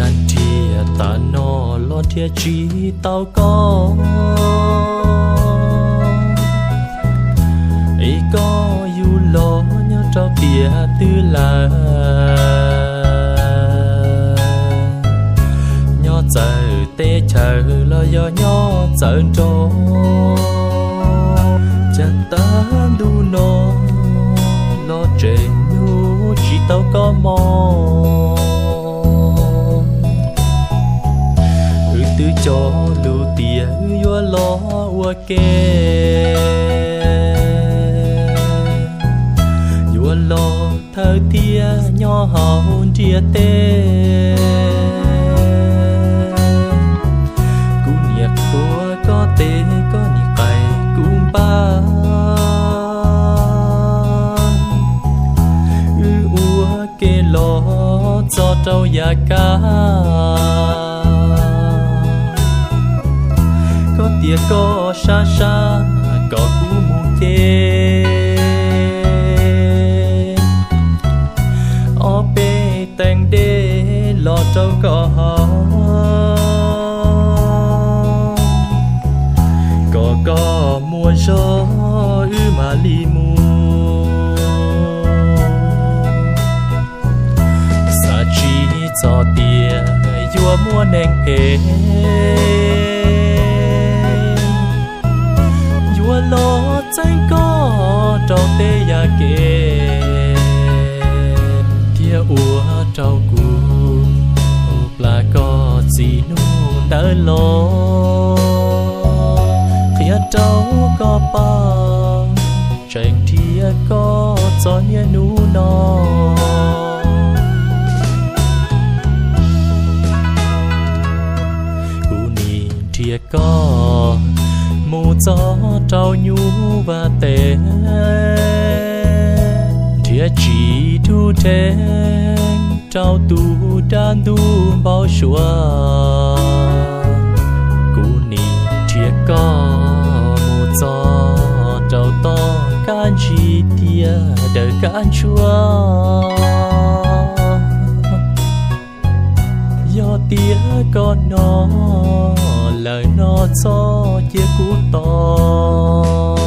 Cas nrhiav tas no los nrhiav tsis tau koj, es koj yug los nyob rau tiam twg lawm? Nyob txawv teb chaws los yog nyob txawv nroog, cas tag ntuj no los tseem nug tsis tau koj hmo. Wb twb cog lus tias wb yuav los ua ke, yuav los thawj thiab nyob hauv ntiaj teb. Kuv niam qhuas koj tes, koj niam qais kuv npab, wb ua ke los txog rau yav kaj. Koj tias koj sab sab kom kuv mus ces, ob peb teev dej los rau koj haus, kom koj muaj zog wb mam li mus. Xav tsis txog tias yuav muaj neeg phem yuav los txeeb koj rau tej yam kev, thiab ua rau kuv plam koj txij hnub ntawd los. Qhia rau koj paub, tseem nrhiav koj txog niaj hnub no. Kuv nim nrhiav koj mus txog rau nyuj vaj teb, nrhiav tsis dhub rheev rau tus dab ntub npau suav. Kuv nim nrhiav koj mus txog rau toj kab ntsig tiaj daws kab ntsuab. Yog tias koj hnov lawm no txhob cia kuv tos.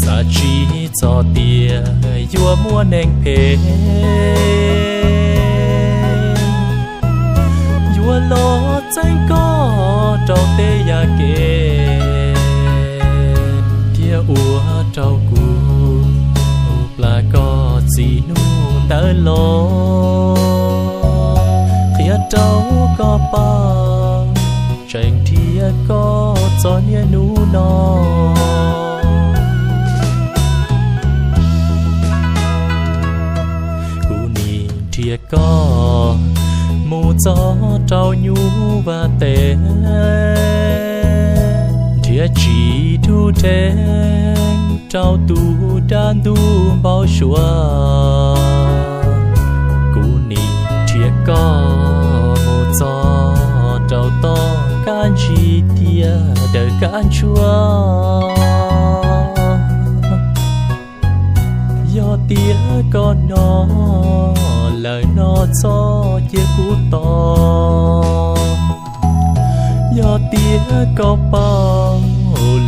Xav tsis txog tias yuav muaj neeg phem yuav los txeeb koj rau tej yam kev, thiab ua rau kuv plam koj txij hnub ntawd los. Qhia rau koj paub, tseem nrhiav koj txog niaj hnub no. Kuv nim nrhiav koj mus txog rau nyuj vaj teb, nrhiav tsis dhub rheev rau tus dab ntub npau suav. Kuv nim nrhiav koj mus txog rau toj kab ntsig tiaj daws kab ntsuab. Yog tias koj hnov lawm no txhob cia kuv tos. Yog tias koj paub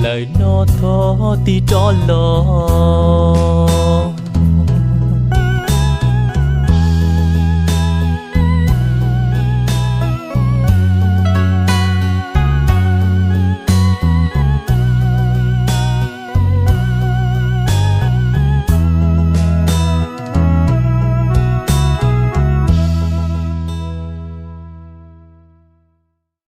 lawm no thov tig rov los.